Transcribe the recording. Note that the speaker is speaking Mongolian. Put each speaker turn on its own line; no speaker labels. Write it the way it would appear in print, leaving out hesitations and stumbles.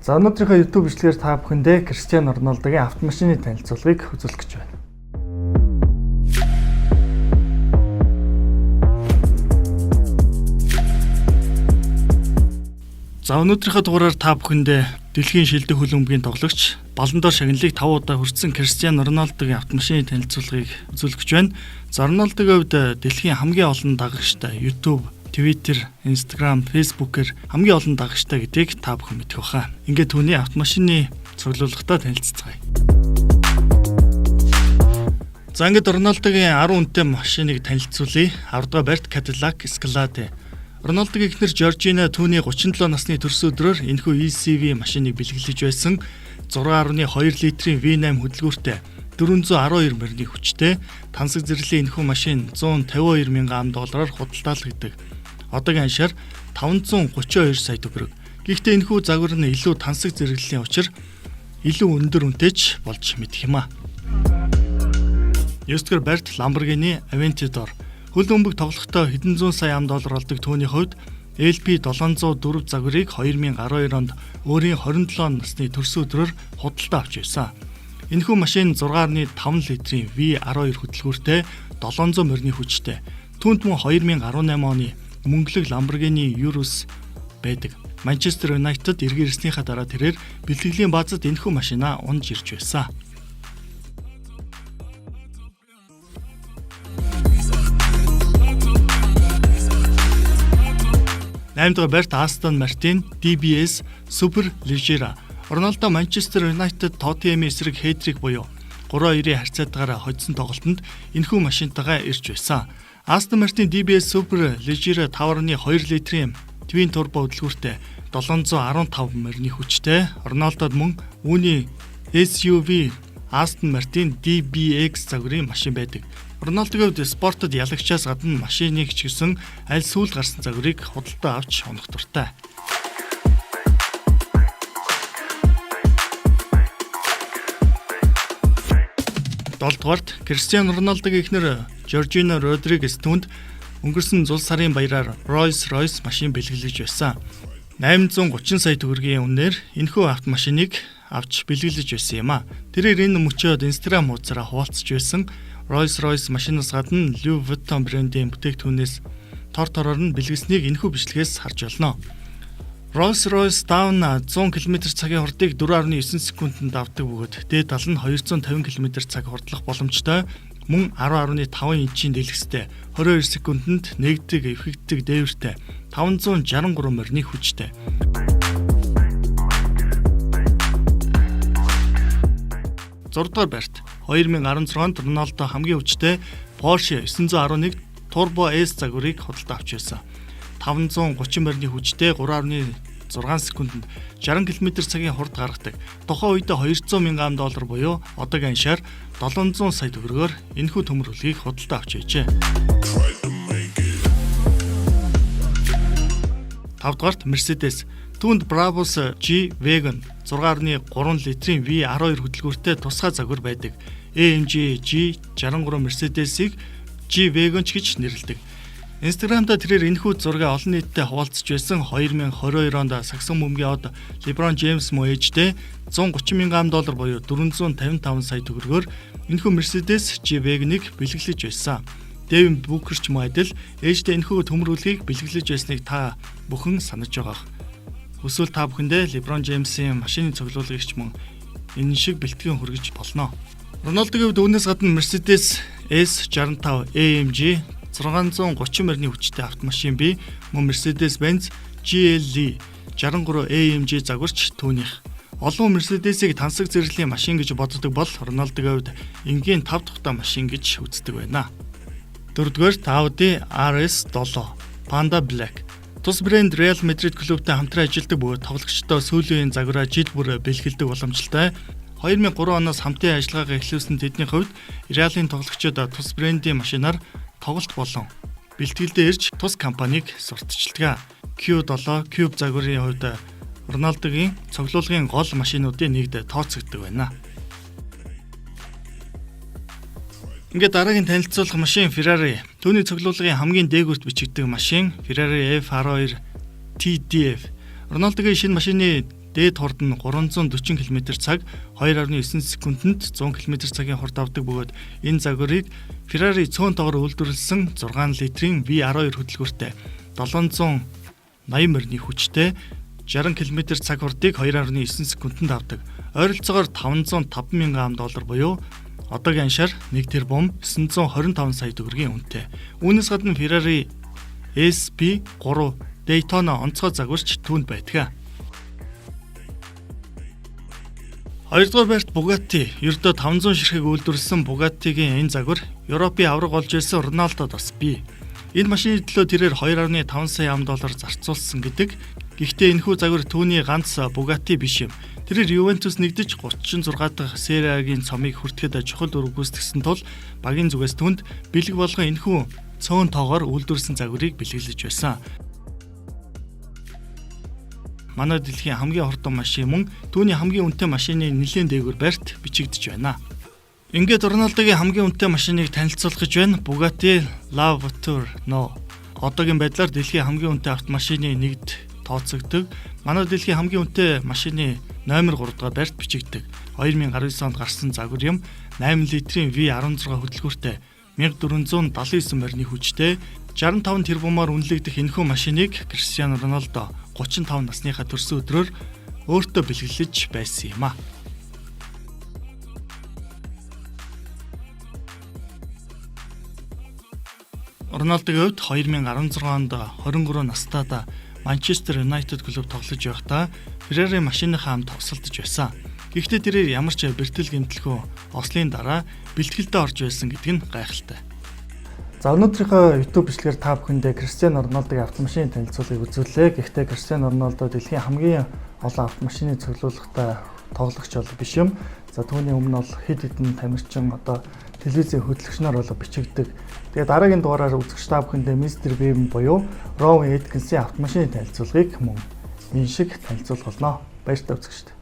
За, өнөөдрийнхөө YouTube бичлэгээр та бүхэндээ Криштиано Роналдогийн автомашины танилцуулгыг үзүүлэх гэж байна. За, өнөөдрийнхөө дугаараар та бүхэндээ дэлхийн шилдэг хөлбөмбөгийн тоглогч, Ballon d'Or шагналыг 5 удаа хүртсэн Криштиано Роналдогийн автомашины танилцуулгыг үзүүлэх гэж байна. За, Роналдогийн хувьд дэлхийн хамгийн олон дагагчтай, YouTube, Twitter, Instagram, Facebook-ээр хамгийн олон дагагчтай гэдгийг та бүхэн мэдэх байхаа. Ингээд түүний автомашины цуглуулгатай танилцацгаая. За, ингээд Роналдогийн 10 үнэтэй машиныг танилцуулъя. 10 дугаар байрт Cadillac Escalade. Роналдогийн эхнэр Жоржина түүний 37 насны төрсөн өдрөөр энэхүү ECV машиныг бэлэглэж байсан. 6.2 литрийн V8 хөдөлгүүртэй, 412 морины хүчтэй, тансаг зэрэглэлийн энэхүү машин 152 мянган ам доллараар худалдаалагддаг. Одоогийн аншаар 532 сая төгрөг. Гэхдээ энэхүү загвар нь илүү тансаг зэрэглэлийн учир илүү өндөр үнэтэй ч болж мэдэх юм а. 9 дугаар байрт Lamborghini Aventador. Хөл бөмбөг тоглохдоо хэдэн зуун сая ам доллар олдог түүний хувьд LP 704 загварыг 2012 онд өөрийн 27 насны төрсөн өдрөөр худалдаа авч байсан. Энэхүү машин 6.5 литрийн V12 хөдөлгүүртэй, 700 морины хүчтэй. Түүнд мөн 2018 оны мөнгөлөг Lamborghini Urus байдаг. Manchester United эргэн ирснийхаа дараа тэрээр бэлтгэлийн баазад энэхүү машинаа унаж ирж байсан. 8 дугаар байрт Aston Martin DBS Super Leggera. Роналдо Manchester United Tottenham-ийн эсрэг хет-трик буюу 3-2-ын харьцаатайгаар хоцсон тоглолтод энэхүү машинтайгаа ирж байсан. Aston Martin DBS Super Leggera 5.2 литрийн Twin Turbo хөдөлгүүртэй, 715 морины хүчтэй. Роналдод мөн үүний SUV Aston Martin DBX загварын машин байдаг. Роналдогийн хувьд спортод ялагчаас гадна машиныг ч гэсэн аль сүүл гарсан загварыг худалдаа авч унах дуртай. Долдугаарт Криштиано Роналдогийн эхнэр Жоржино Родригес түүнд өнгөрсөн зул сарын баяраар Rolls Royce машин бэлэглэж байсан. 830 сая төгрөгийн үнээр энэхүү автомашиныг авч бэлэглэж байсан юм а. Тэрээр энэ мөчөөд Instagram хуудасаараа хуваалцж байсан. Rolls Royce машинаас гадна Louis Vuitton брендийн бүтээгдэхүүнээс тор тороор нь бэлгэснийг энэхүү бичлэгээс харж болно. Rolls Royce Dawn 100 км цагийн хурдыг 4.9 секундэд авдаг бөгөөд дээд тал нь 250 км цаг хурдлах боломжтой, мөн 10.5 инчийн дэлгэцтэй, 22 секундэд нэгдэг эвхэгддэг дээвэртэй, 563 морины хүчтэй. 6 дугаар байрт 2016 онд Роналдо хамгийн хүчтэй Porsche 911 Turbo S загварыг худалдаа авч байсан. 530 морины хүчтэй, 3.6 секундэд 60 км цагийн хурд гаргадаг. Тухайн үед 200 мянган доллар буюу одоогийн аншаар 700 сая төгрөгөөр энэхүү төмөр хөлгийг худалдаа авч байжээ. 5 дугаарт Mercedes. Түүнд Brabus G Wagon 6.3 литрийн V12 хөдөлгүүртэй тусгай загвар байдаг. AMG G63 Mercedes-ийг G Wagon ч гэж нэрлэдэг. Instagram-да тэрээр энэхүү зургийг олон нийтэд хуваалцж байсан. 2022 онд сагсан бөмбөгийн од LeBron James мөн ээжтэй 130 мянган доллар буюу 455 сая төгрөгөөр энэхүү Mercedes G Wagon-ыг бэлэглэж байсан. Дэвин Букер ч мөн адил ээжтэй энэхүү төмөр хөлгийг бэлэглэж байсныг та бүхэн санаж байгаа. Хүсвэл та бүхэндээ LeBron James-ийн машины цуглуулгыг ч мөн энэ шиг бэлтгэн хүргэж болно. Роналдогийн хувьд үүнээс гадна Mercedes S65 AMG 630 морины хүчтэй автомашин бий, мөн Mercedes-Benz GLE 63 AMG загварч түүнийх. Олон Mercedes-ийг тансаг зэрэглэлийн машин гэж боддог бол Роналдогийн хувьд энгийн 5 тухтай машин гэж үздэг байна. Дөрөвдүгээр Audi RS7 Panda Black. Тус брэнд Real Madrid клубтай хамтран ажилладаг бөгөөд тоглогчдоо сүүлийн үеийн загвараа жил бүр бэлгэлдэг боломжтой. 2003 оноос хамтын ажиллагаагаа эхлүүлсэн тэдний хувьд Реалын тоглогчид тус брендийн машинаар тоглолт болон бэлтгэлдээ ирж тус компанийг сурталчилдаг. Q7 Cube загварын хувьд Роналдогийн цуглуулгын гол машинуудын нэгд тооцогддог байна. Ингээд дараагийн танилцуулах машин Ferrari. Түүний цуглуулгын хамгийн дээгүүрт бичигддэг машин Ferrari F12 TDF. Роналдогийн шинэ машины Дээд хурд нь 340 км/цаг, 2.9 секундэд 100 км/цагийн хурд авдаг бөгөөд энэ загварыг Ferrari цөөн тоогоор үйлдвэрлэсэн 6 литрийн V12 хөдөлгөөртэй 780 морины хүчтэй 60 км/цаг хурдыг 2.9 секундэд авдаг. Ойролцоогоор 505 мянган доллар буюу одоогийн аншаар 1 тэрбум 925 сая төгрөгийн үнэтэй. Үүнээс гадна Ferrari SP3 Daytona онцгой загварч түүнд байдаг. Хоёрдугаар байрт Bugatti. Ердөө 500 ширхэг үйлдвэрлэсэн Bugatti-гийн энэ загвар Европын аварга болж байсан Роналдод бас бий. Энэ машины төлөө тэрээр 2.5 сая ам доллар зарцуулсан гэдэг. Гэхдээ энэхүү загвар түүний ганц Bugatti биш юм. Тэрээр Ювентус нэгдэж 36 дахь Serie A-гийн цомыг хүртэхэд чухал үүрэг гүйцэтгсэн тул багийн зүгээс түүнд бэлэг болгон энэхүү цөөн тоогоор үйлдвэрлэсэн загварыг бэлэглэж байсан. Манай дэлхийн хамгийн хурдан машин мөн түүний хамгийн үнэтэй машины нэлээн дээгүүр байрт бичигдэж байна. Ингээд Роналдогийн хамгийн үнэтэй машиныг танилцуулах гэж байна. Bugatti La Voiture No. Одоогийн байдлаар дэлхийн хамгийн үнэтэй автомашины нэгд тооцогддог. Манай дэлхийн хамгийн үнэтэй машины номер 3 дугаар байрт бичигддэг. 2019 онд гарсан загвар юм 8 литрийн V16 хөдөлгөөртэй 1479 морины хүчтэй 65 тэрбумаар үнэлэгдэх энэхүү машиныг Криштиано Роналдо 35 насныхаа төрсөн өдрөөр өөртөө бэлэглэж байсан юм а. Роналдогийн хувьд 2016 онд 23 настайдаа Манчестер Юнайтед клуб тоглож байхдаа Ferrari машиныхаа хамт товсолдож байсан. Гэхдээ тэрээр ямар ч бэртэл гэмтэлгүй ослын дараа бэлтгэлдээ орж байсан гэдэг нь гайхалтай. За, өнөөдрийнхөө YouTube бичлэгээр та бүхэндээ Криштиано Роналдогийн автомашины танилцуулгыг үзүүллээ. Гэхдээ Криштиано Роналдо дэлхийн хамгийн олон автомашины цуглуулгатай тоглогч бол биш юм. За, түүний өмнө бол хэд хэдэн тамирчин одоо телевизийн хөтлөгчнөр бол бичигддэг. Тэгээ дараагийн дугаараар үзэгч та бүхэндээ Mr. Bean буюу Rowan Atkinson-ийн автомашины танилцуулгыг мөн энэ шиг танилцуулах болно. Баяртай үзэгчид.